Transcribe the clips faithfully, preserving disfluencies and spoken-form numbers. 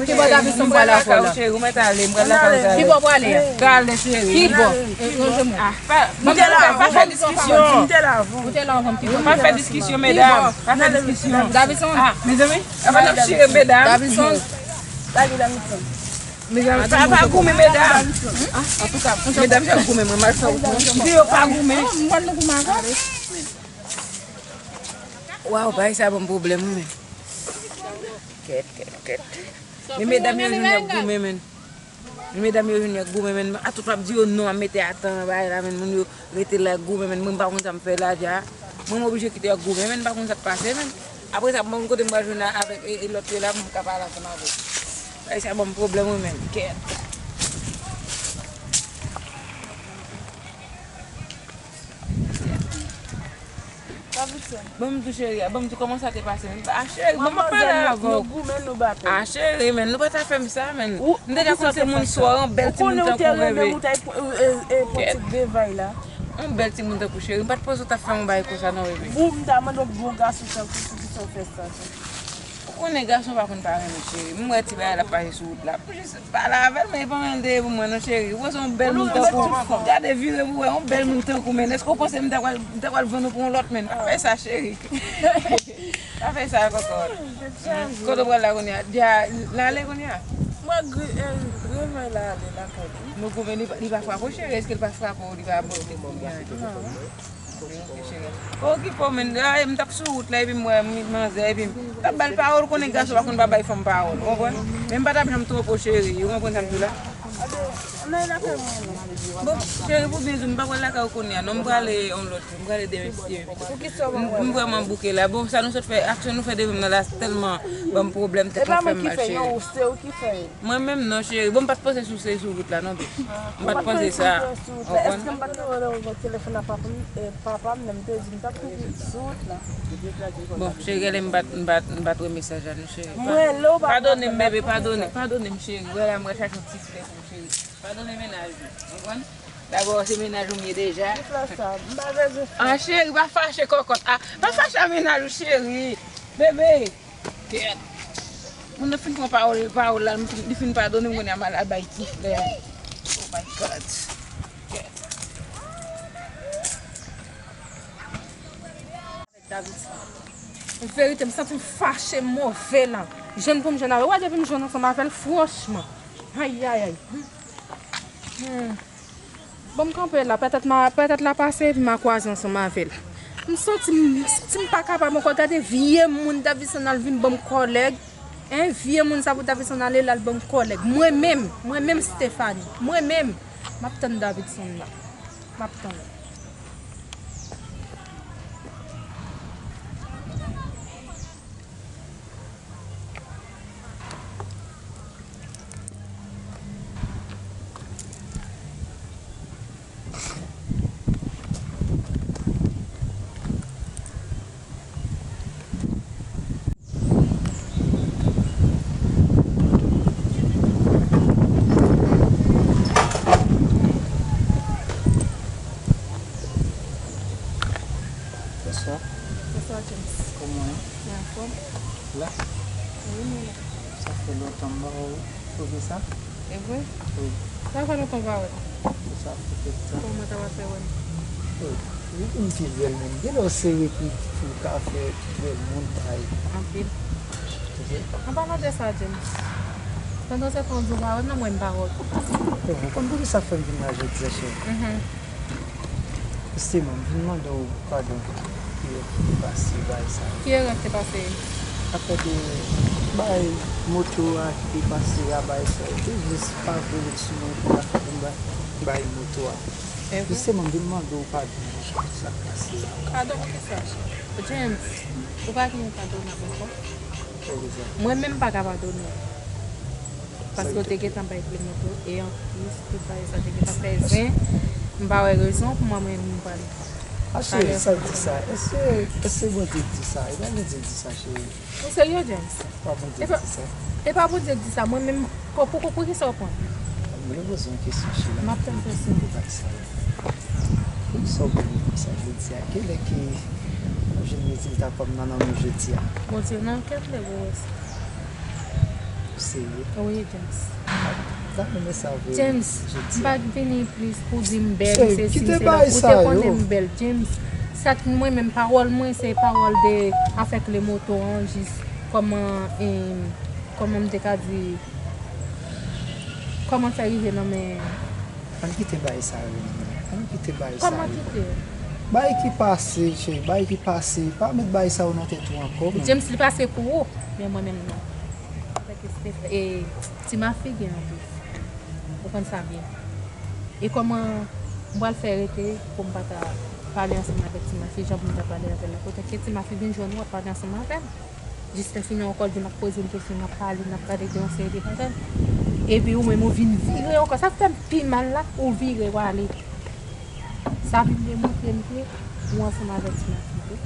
Ki bò Davison pral avè w la? Cheri, ou mèt ale, m pral lakay ou. Ki bò w prale a? Prale, cheri. Ki bò? Ranje mwen. Ah, pa, pa fè diskisyon. Ou te la anvan m, ki bò? Pa fè diskisyon, medam. Pa fè diskisyon. Davison. Ah, mezanmi, pa t ap chire, medam. Davison. Mezanmi, pa, pa goumen, medam. Ah, antouka, medam, jan goumen mwen, m al fè wout mwen. Di yo pa goumen. Waw, bagay sa ban m pwoblèm, wi, men. Kèt, kèt, kèt. Men medam yo jwenn y ap goumen, men. Men medam yo jwenn y ap goumen, men. A tout m ap di yo non, m ap mete atan nan bagay la, men. Moun yo rete la y ap goumen, men. Mwen, m pa konn sa m fè la, dja. Mwen, m oblije kite y ap goumen, men. M pa konn sa k pase, men. Apre sa, m pa konn kote m pral jwenn avèk e, e lòt yo la, pou m ka pale ansanm avè yo. Bagay sa ban m pwoblèm, wi, men. Kèt. Ban m di w, cheri, ban m di w kòman sa te pase menm. Ah, cheri, ban m pale avè w. Ah, cheri, men, nou pa ta fè m sa, men. M deja konn se moun swa, yon bèl timoun tankou bebe. Kèt. Yon bèl timoun tankou cheri. M pa t panse w ta fè yon bagay konsa non, bebe. Ou konnen gason pa konn pa renmen, cheri. M wè ti bagay la ap pase sou wout la. M jis pale avè l, men e pa menm l te ye pou mwen non, cheri. Ou panse yon bèl moun tankou, gade, vire pou wè, yon bèl moun tankou, men èske w panse m ta pral, m ta pral vann ou pou yon lòt, men? Pa fè sa, cheri. Pa fè sa, kòkòt. Kote w pral la kounye a? Dja l ale kounye a? Mwen, gri-, eh, revèy la ale lakay li. Nou goumen, li pa, li pa frape w, cheri? Èske l pa frape w, li pa bòde w? Non. Okipe w, men. La, m t ap sou wout la, epi m wè manzè, epi m t ap ba l pawòl, konnen gason pa konn pa bay fanm pawòl, ou konprann? Men m pa t ap janm twonpe w, cheri, ou konprann sa m di w la? Bon, cheri, pou byen di w, m pa pral lakay ou kounye a, non, m prale yon lòt jou, m prale demen, si Dye vle. M, m vrèman bouke la. Bon, sa nou sot fè, aksyon nou fè devan m nan la, tèlman ban m pwoblèm, tèt mwen fè m mal, cheri. Mwen menm non, cheri. Bon, m pa t panse sou se sou wout la non, bebe. M pa t panse sa. Ou konprann? Èske m pa t rele w nan telefòn a papa m, eh, papa m, men m te di m t ap sou wout la. Bon, cheri, rele m, m pa t, m pa t, m pa t wè mesaj la non, cheri. Mwen rele w, papa m. Padone m, bebe, padone. Padone m, cheri. Wè la, m pral chache yon ti flè pou ou, cheri. Padone mennaj ou. Ou konprann? Dabò, se mennaj ou m ye deja. Ki flè sa? M pa bezwen flè. Ah, cheri, pa fache, kòkòt. Ah, pa fache a mennaj ou, cheri. Bebe. Kèt. Moun nan fin pran pawòl, pawòl la, li fin, li fin padone m, kounye a m al, al bay ti flè. Oh my God. Kèt. David sa. An verite, m santi m fache, m move la. Jwenn pou m jwenn avè l. Ou wè depi m jwenn ansanm avè l, franchman. Ayayay. Hmm. Bon, m kanpe la, petèt ma, petèt l a pase epi m a kwaze ansanm avè l. M santi m, m santi m pa kapab ankò. Gade vye moun Davison al vin ban m kòlèg. Hein, vye moun sa pou Davison ale l al ban m kòlèg. Mwen menm, mwen menm Stephanie, mwen menm, m ap tann Davison la. M ap tann. Bonswa. Bonswa, James. Kòman w ye? Mwen anfòm. La? Wi, mwen la. Sa fè lontan m pa wè w. Ou di sa? E vre? Wi. Sa fè lontan w pa wè m. Sa fè kèk tan. Kòman w ta pral fè wè m? Oh, wi, m pi bèl menm. Genlè w sere pou, pou w ka fè bèl moun pa. Anpil. Ok. An palan de sa, James. Pandan se tan w di w pa wè m nan, mwen m pa wè w. Bon, ou konn poukisa fè m vin la jodi a, cheri? Mhm. Jisteman, m vin mande w padon pou erè ki te pase, bagay sa yo. Ki erè ki te pase? Afè de bay moto a ki te pase a, bagay sa yo. Te jis pa vle ret sou mwen pou afè pou m bay, bay moto a. E vre? Jisteman, m vin mande w padon pou sa k pase a. Padon pou kisa? James, ou pa gen yon padonab ankò? Mwen menm m pa ka padone w. Paske w te gentan bay kle moto, e anplis, tout bagay sa te gentan fè zen. M pa wè rezon pou mwen, mwen menm m pral pale ansanm avè w. Cheri, sa w di sa? Èske, èske Bondye di sa? E pa Bondye di sa, cheri. Ou serye, James? Pa Bondye di sa. E pa Bondye di sa. Mwen menm, pou, pou, pou, poukisa w pran? Mwen poze yon kesyon, cheri. M ap tann kesyon. Poukisa w vini konsa jodi a? Kilè ke m jwenn rezilta pa m nan men w jodi a? Bondye nan kèt lè gwo wè sa. Ou serye? Wi, James. M ta renmen sa vre. James, m pa t vini plis pou di m bèl, sesi, sela. Ou te konnen m bèl, James. Sa k mwen menm, pawòl mwen, se pawòl de afè kle moto an, jis kòman, em, kòman m te ka di, kòman fè rive nan men. Ann kite bagay sa yo, ann kite bagay sa yo. Kòman kite? Bagay ki pase, cheri, bagay ki pase, pa met bagay sa yo nan tèt ou ankò, men. James, li pase pou ou, men mwen menm non. Avèk Steph, e, Ti Mafi gen anplis. Ou konn sa byen. E kòman m pral fè rete pou m pa ta pale ansanm avèk Ti Mafi, jan pou m ta pale avè l la? Poutèt ke Ti Mafi vin jwenn ou, w ap pale ansanm avè l. Jis lè fini ankò, l di m ap poze m kesyon, n ap pale, n ap pale de yon seri de bagay. Epi ou menm ou vin vire ankò. Sa k fè m pi mal la, ou vire w ale. Sa vin demontre m ke ou ansanm avèk Ti Mafi tou.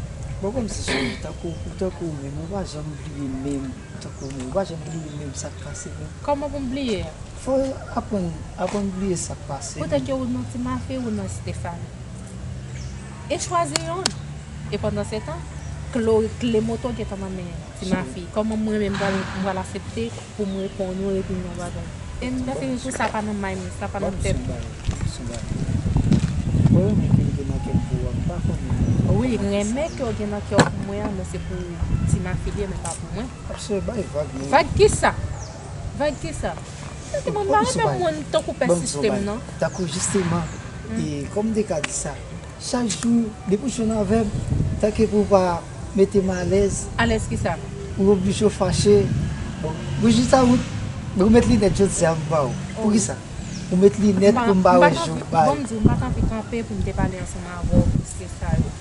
Bon, kòmsi tankou, tankou ou menm, ou pa janm bliye menm, tankou ou menm, ou pa janm bliye menm sa k pase menm. Kòman pou m bliye a? Fò aprann, aprann bliye sa k pase. Poutèt ke ou nan Ti Mafi, ou nan Stephanie. E chwazi yonn. E pandan se tan, kle, kle moto gentan nan men Ti Mafi. Kòman mwen menm m pral, m pral aksepte pou m reponn ou epi m yon bagay? E m nan fini tou, sa pa nan may mwen, sa pa nan tèt mwen. Mwen renmen ke w gen nan kè m pou ou a, m pa konnen. Wi, renmen ke w gen nan kè w pou mwen an, men se pou Ti Mafi li ye, men pa pou mwen. Ap se bay vag, men. Vag kisa? Vag kisa? Timoun pa renmen moun tankou pè sistèm nan. Tankou jisteman, e kòm m te ka di sa, chak jou, depi w jwenn avè m, tanke pou w pa mete m alèz. Alèz kisa? Ou oblije w fache. Bon, Brigitte, sa ou, ou met linèt jodi a m ba w. Poukisa? Ou met linèt pou m pa wè jou bay. Bon, m di w, m pa t anvi kanpe pou m te pale ansanm avè w plis ke sa yo.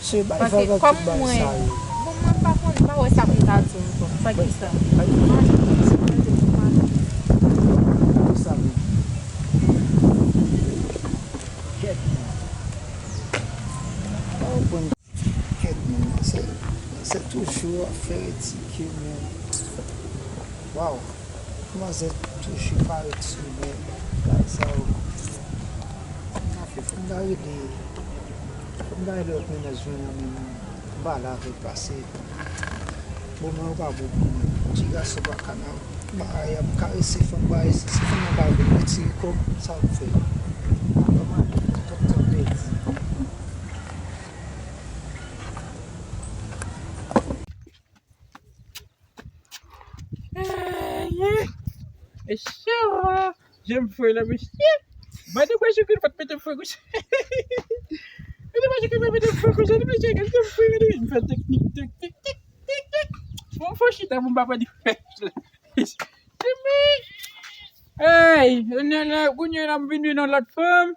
Se bay vag ak tout bagay sa yo. Bon, mwen pa konn, m pa wè sa pou m ta di w ankò. Fè kisa? Sa menm. Kèt, kèt, men, se, se toujou afè etike, men, waw, manzè toujou parèt sou mwen, bagay sa yo. Anfen, fò m ta rele, fò m ta rele lòt mennaj mwen an, men m pa la avè l pase. Moman yo pa bon pou mwen. Ti gason pa ka nan bagay ap karese fanm, bagay, si fanm nan pa vle retire kòb, sa w ap fè? Kòman, kòb tan pèdi. Mesye, Jeffrey la, mesye. Mande mwen si w konn fè mete fre kouche. Mande mwen si w konn fè mete fre kouche, mesye, gade Jeffrey, gade, li fè teknik, tek, tek, tek, tek, tek. Bon, fò chita pou m pa pran di fè. Jimmy! Hey, kounye a la, kounye a la, m vin nan lòt fanm.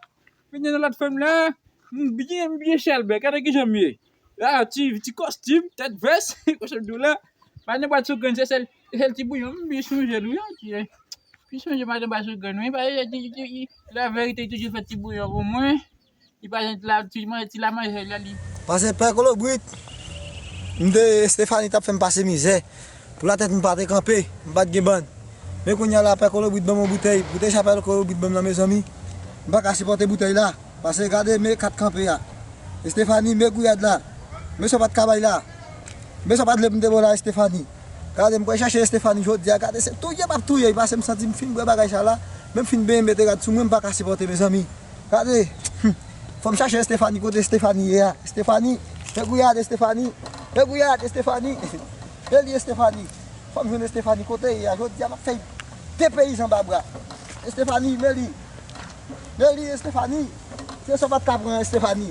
Vin nan lòt fanm la. M byen, m byen chalbè. Gade kijan m ye. Ah, ti, ti kostim, tèt vès, kòm di w la. Pa nenpòt sou grenn, se sèl, se sèl ti bouyon. M byen chanje l, wi, an ti, wi. Byen chanje madan ba sou grenn, wi. Pa, e, e, e, e, la verite toujou fè ti bouyon pou mwen. Li pa janm la, ti man, ti la manje la, li. Pase pè kolobrit. M te, Stephanie t ap fè m pase mizè. Pou latèt m pa te kanpe, m pa t gen bann. Men kounye a la, pè kolobrit ban m yon boutèy. Boutèy sa pè kolobrit ban m nan, mezanmi. M pa ka sipòte boutèy la. Pase gade, men kat kanpe a. Estefani, men gouyad la. Men sa w pa t ka bay la. Men sa w pa t vle pou m te ba w la, Estefani. Gade, m kwè chèche Estefani jodi a. Gade, se touye m ap touye. Pase m santi m fin bwè bagay sa la. Men m fin benyen mete rad sou mwen, m pa ka sipòte, mezanmi. Gade. Fò m chache Estefani, kote Estefani ye a? Estefani, men gouyad, Estefani. Men gouyad, Estefani. Men li, Estefani. Fò m jwenn Estefani, kote ye a? Jodi a, m ap fè depeyizan ba bra. Estefani, men li. Men li, Estefani. Se sa w pa t ka pran, Estefani.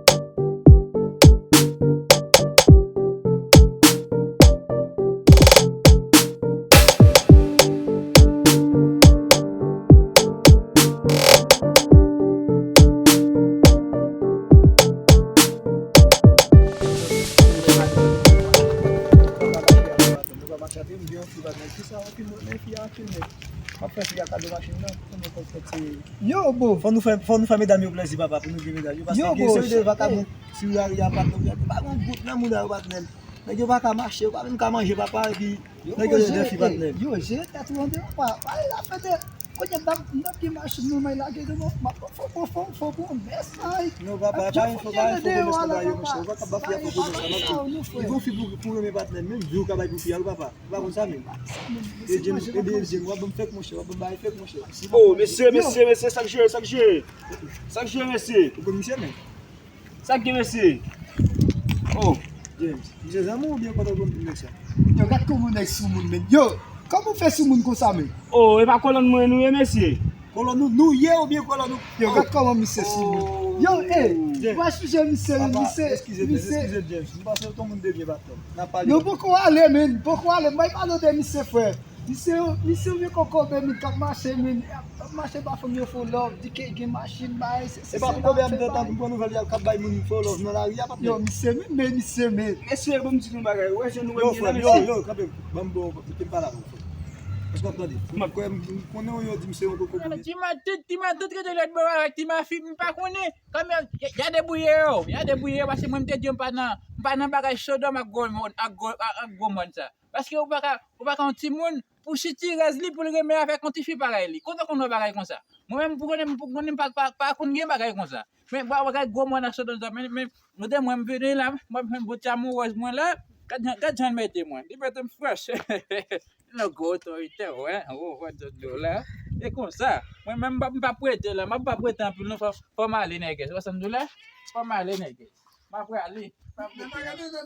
Nou pa mache avè m, gen yon fi pa nan ki sa, anpil moun, men fi a anpil nèg. M ap fè fi a kado machin nan, pou nou konn fè ti. Yo, bo. Fò nou fè, fò nou fè medam yo plèzi, papa, pou nou gen medam yo, paske yo, gen bo, seri de vakabon, si w lari a, patnè, yo pa gon gout nan moun yo, patnè. Nèg yo pa ka mache, yo pa menm ka manje, papa, epi nèg yo de fi, patnè. Yo, jere tèt ou an deyò, pa, pa la fè de, kounye a, m ap gen machin, nou, mwen lage de mwen, m ap fò, fò, fò, fò, fò, mès, ay. Non, papa, pa yon fò, pa yon fò, mès, papa, yo, monchè, yo pa ka ba fi a fò, mès, papa. Li gon fi pou, pou renmen, patnè, menm di w ka bay pou fi a, wi, papa. Ou pa konn sa menm. E James, e James, w ap ban m fèk, monchè, w ap ban m bagay fèk, monchè. Oh, mesye, mesye, mesye, sa k jere, sa k jere? Sa k jere, mesye? Ou konn misye menm? Sa k gen, mesye? Oh. James, misye zanmi w oubyen w pa t konn nèg sa? Yo, gad kòman nèg sou moun, men. Yo, kòman w fè sou moun konsa, men? Oh, e pa kolòn mwen nou ye, mesye? Kolòn nou, nou ye oubyen kolòn nou? Yo, gad kòman misye sou moun. Yo, e, w a sijè misye, men, misye, eskize, James, eskize, James. M panse w t on moun de byen, patnè. N ap pale. Nou poko ale, men, poko ale. M bay pale de misye, frè. Misye, misye vye kokobe, men, k ap mache, men, k ap mache ba fanm yo fo love, di ke gen machin, bay, se, se, e pa pou kokobe a m te tann, m pran nouvèl y ap bay moun fo love nan lari a, patnè. Yo, misye, men, men, misye, men. Mesye, bon, m di nou bagay, ou wè jan nou wè m ye la, mesye. Yo, frè, yo, yo, kanpe, ban m bon, kite m pale avè w, frè. Èske w ap tande? M ap kwè, m konnen w yo di m se yon kokobe. Ti matant, ti matant rete lòt bò avèk ti mafi, m pa konnen. Kanmenm, y a, y a debouye yo, y a debouye yo, paske mwen m te di yo m pa nan, m pa nan bagay Sodòm ak gwo, ak gwo, ak, ak gwo mòn sa. Paske ou pa ka, ou pa ka yon timoun pou sitirèz li pou l renmen avèk yon tifi parèy li. Kote w konn wè bagay konsa? Mwen menm pou konnen, pou konnen m pa, pa, pa konn gen bagay konsa. Men ba-, bagay gwo mòn ak Sodòm sa, men, men, kote mwen m vini la, mwen, mwen, bon ti amourèz mwen la, gad jan, gad jan l mete mwen. Li mete m frèch. Nan gwo otorite, wè, ou wè tout yo la. E konsa, mwen menm m pa, m pa prete la, m pa prete anpil non, fò, fò m ale nègès. Ou wè sa m di w la? Fò m ale nègès. M ap prale. M ap prete la.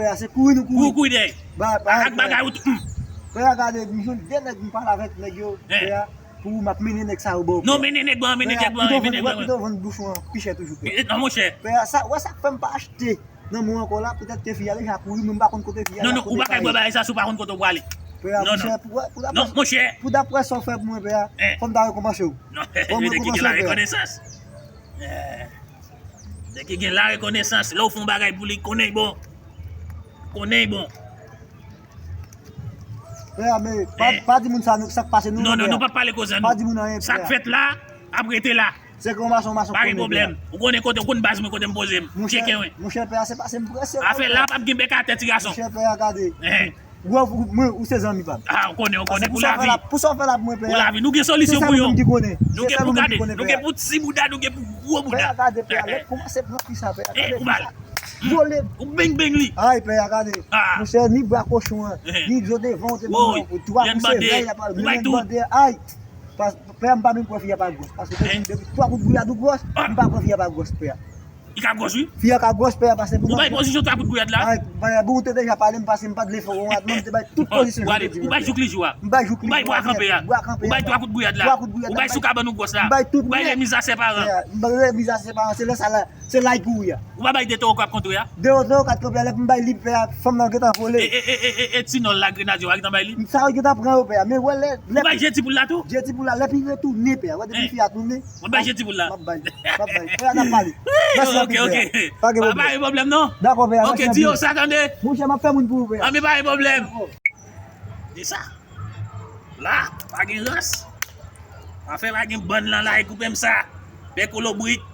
frè a, se kouri nou kouri. Kouri kouri dèyè. Ba, ba, ak bagay ou tou. Frè a gade, m jwenn de nèg, m pale avèk nèg yo. Frè a, Pou ou, m ap mennen nèg sa yo ba w. Non, mennen nèg ban, mennen nèg ban, mennen nèg ban. Pito vann bouch ou an pi chè toujou, pè. Non, monchè. Pè, sa, wè sa k fè m pa achte nan men w ankò la, poutèt ke fi a deja kouri, men m pa konn kote fi a ye. Non, non, ou pa ka bwè bagay sa si w pa konn kote w prale. Pè, non, monchè, pou, pou, non, monchè. Pou daprè sa w fè pou mwen, pè, fò m ta rekonpanse w. Non, fò m rekonpanse w, pè. Nèg ki gen larekonesans. Nèg ki gen larekonesans, lè w fè yon bagay pou li, konnen l bon. Konnen l bon. Pè, men, pa, pa di moun sa, nou, sa k pase nou. Non, non, non, pa pale koze nou. Pa di moun anyen, pè. Sa k fèt la, ap rete la. Se ke yon mason, mason konnen, pè. Pa gen pwoblèm. Ou konnen kote, ou konn baz mwen, kote m poze m. Tcheke mwen. Monchè, pè, se pase m prese. Afè la p ap gen bèk atè, ti gason. Monchè, pè, gade. Wè, ou, mwen, ou se zanmi pa m. Ah, ou konnen, ou konnen, pou lavi. Pou sa w fè la pou mwen, pè. Pou lavi. Nou gen solisyon pou yo. Nou gen pou gade, nou gen pou ti bouda, nou gen pou gwo bouda. Pè, gade, pè, lè kòmanse pran fi sa, pè. Ou bal. Vole. Ou beng beng li. Ay, pè, gade. Monchè, ni bra kochon an, ni zo devan, ou te ban mwen dwa pou se vèy la pa menm bande. Ay. Pè, m pa menm kwè fi a pa gwòs. Paske depi twa kout gouyad ou gwòs, m pa kwè fi a pa gwòs, pè. Li ka gwòs, wi. Fi a ka gwòs, pè, pase pou mwen. Ou bay pozisyon twa kout gouyad la? Ay, pè, bon, ou te deja pale m, pase m pa t vle fè w rat, non, m te bay tout pozisyon. Ou bay jouk li jou a. M bay jouk li jou a. Ou bay bwa kanpe a. Ou bay twa kout gouyad la. Ou bay sou kabann ou gwòs la. M bay tout. Ou bay remiz a sè paran. M bay remiz a sè paran, se lè sa la. Se la y kouri a. Ou pa bay de towo k ap kontre a? De towo k ap kontre a, lè pou m bay li, pè, fanm nan gentan vole. E, e, e, e, e, e ti nòl la, grenadye w a gentan bay li? Sa yo gentan pran yo, pè, men wè lè, lè. Ou bay je ti poul la tou? Je ti poul la, lè pou li retounen, pè, wè depi fi a tounen. Mwen bay je ti poul la. M ap bay, m ap bay. Pè, n ap pale. Mèsi anpil, pè. Ok, ok. Pa gen pwoblèm. Pa gen pwoblèm, non? Dakò, pè, mèsi anpil. Ok, di yo sa, tande. Monchè, m ap fè moun pou ou, pè. Anben, pa gen pwoblèm. Dakò. Se sa. La, pa gen rans. Afè pa gen bann lan la, e koupe m sa. Pè Kolobrit,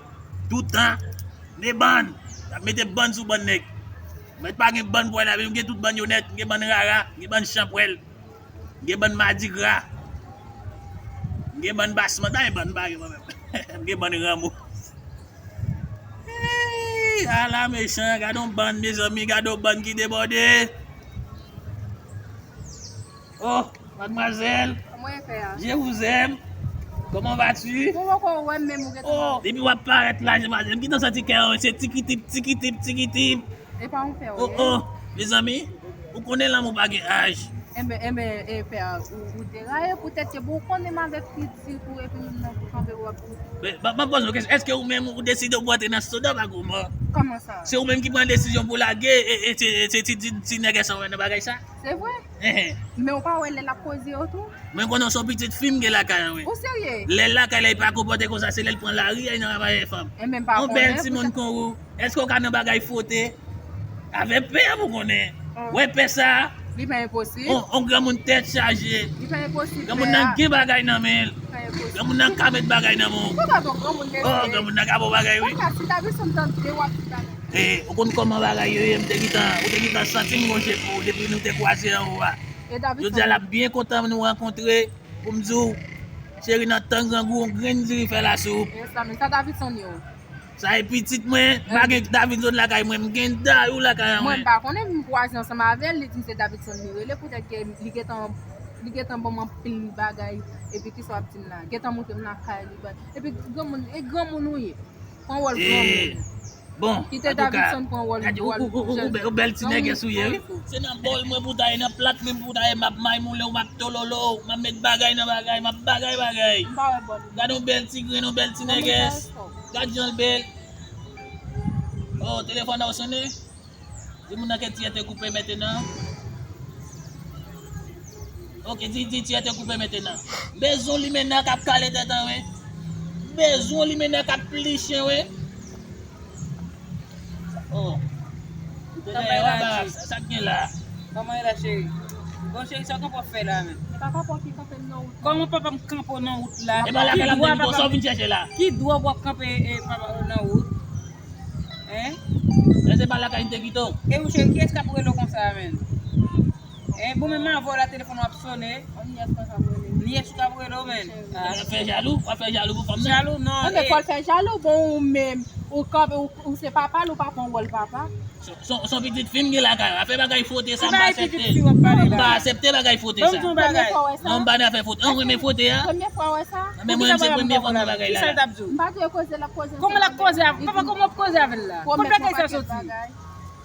toutan, men bann. Y ap mete bann sou bann nèg. Mèt pa gen bann pwèl la, men m gen tout bann yo nèt. M gen bann rara, m gen bann chanpwèl, m gen bann madigra, m gen bann basmant, pa gen bann m pa gen mwen menm. M gen bann ranmo. Hey, ala mechan, gade yon bann, mezanmi, gade yon bann ki debòde. Oh, mademoiselle. Comment est, père? Je vous aime. Comment vas-tu? Bon, bon, bon, ouais, mais mon gars. Oh, depi w ap parèt la, je m'aime. M gentan santi kè an se tikitip, tikitip, tikitip. E pa yon pè, oh, oh, mezanmi, ou konnen lanmou pa gen aj. Enben, enben, e pè, ou, ou deraye poutèt ke bon, ou konnen m avèk pitit ou epi moun nan pou kanpe w ap. Men, m ap poze w kesyon, èske ou menm ou deside w pou antre nan Sodòm ak Gomò? Kòman sa? Se ou menm ki pran desizyon pou lage, e, e, se, se ti, ti, ti nègès an wè nan bagay sa? Se vre. Men ou pa wè lè l ap koze yo tou? Mwen konnen se yon pitit fi m gen lakay an, wi. Ou serye? Lè l lakay la, li pa konpòte konsa, se lè l pran lari a, li nan travay fanm. Enben, m pa konnen. Yon bèl timoun kon ou. Èske w ka nan bagay fwote? Avè pè a pou konnen. Wè pè sa a? Li pa enposib. On, on granmoun tèt chaje. Li pa enposib, pè a. Granmoun nan gen bagay nan men l. Li pa enposib. Granmoun nan ka met bagay nan men w. Poukisa granmoun gen... Oh, granmoun nan ka ba w bagay, wi. Poukisa si Davidson tande w ap di bagay? E, ou konn kòman bagay yo ye, m te gentan, ou te gentan santi m gon je pou ou depi nou te kwaze anwo a. Jodi a l ap byen kontan nou rankontre. Pou m di w, cheri nan tan grangou, yon grenn diri fè lasoup. Yes, sa, men sa Davidson yo. Sa e pitit mwen, m pa gen Davidson lakay mwen, m gen Dayou lakay an mwen. Mwen, m pa konnen, m kwaze ansanm avè l, li di m se Davidson li rele, poutèt ke li gentan, li gentan ban m anpil bagay, epi kisa w ap di m la? Gentan montre m lakay li, epi granmoun, e granmoun ou ye. Pran wòl granmoun. Bon, kite Davidson pran wòl, gade, ou, ou, ou, ou, ou bèl ti nègès ou ye, wi. Se nan bòl mwen pou w ta ye, nan plat mwen pou w ta ye, m ap maymoulen w, m ap tololo w, m ap met bagay nan bagay, m ap bagay bagay. M pa wè bòl. Gade yon bèl ti grenn, yon bèl ti nègès. Gade jan l bèl. Oh, telefòn nan w sonnen? Di moun nan ke tiyè te koupe mentenan. Ok, di, di tiyè te koupe mentenan. M bezwen limena k ap kale tèt an, wi. M bezwen limena k ap pli chen, wi. Oh. Kòman e la, Dji? Sa k gen la? Kòman e la, cheri? Bon, cheri, sa w kanpe ap fè la, menm? E pa papa w ki kanpe m nan wout la. Kòman papa m kanpe w nan wout la? E pa lakay la m te di w sa w vin chèche la? Ki dwa w ap kanpe, e, papa w nan wout? Hein? Èske se pa lakay m te kite w? E ou cheri, kiyès k ap rele w konsa a, menm? Hein, bon, menm avè w la, telefòn w ap sonnen. Niyès mwen k ap rele. Niyès ou k ap rele w, menm? Ah. W ap fè jalou? W ap fè jalou pou fanm nan? Jalou, non. Enben, fò l fè jalou, bon, ou menm, ou kanpe, ou, ou se papa l, ou pa pran wòl papa. Se, se, se yon pitit fi m gen lakay. Afè bagay fwote sa, m pa aksepte. M pa aksepte bagay fwote sa. Non, m pa nan afè fwote. An, ou renmen fwote a? Premye fwa w wè sa? Nan men mwen, se premye fwa m wè bagay la. Kisa l t ap di w? M pa dwe koze, l ap koze. Kòman l ap koze avè w? Papa, kòman w ap koze avè l la? Kot bagay sa soti?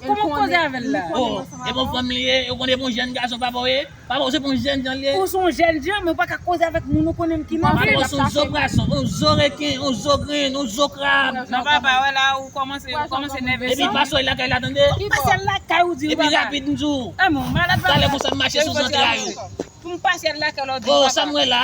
Kòman w koze avè l la? Oh, e bon fanm li ye, ou konnen bon jèn gason papa w ye? Papa w se bon jèn jan li ye? Ou se yon jèn jan, men ou pa ka koze avèk moun ou konnen m ki nan Papa vil. w se yon zo gason, yon zo reken, yon zo grenn, yon zo krab. Non, papa, wè la, ou kòmanse, ou kòmanse nève Epi pa soy lakay la tande. Ou pase lakay ou di Epi papa. Rapid m di w. Eh, mon malad Talè papa. Konsa m mache sou zantray ou. Pou m pase lakay la, ou di Oh, papa. Sa m wè la.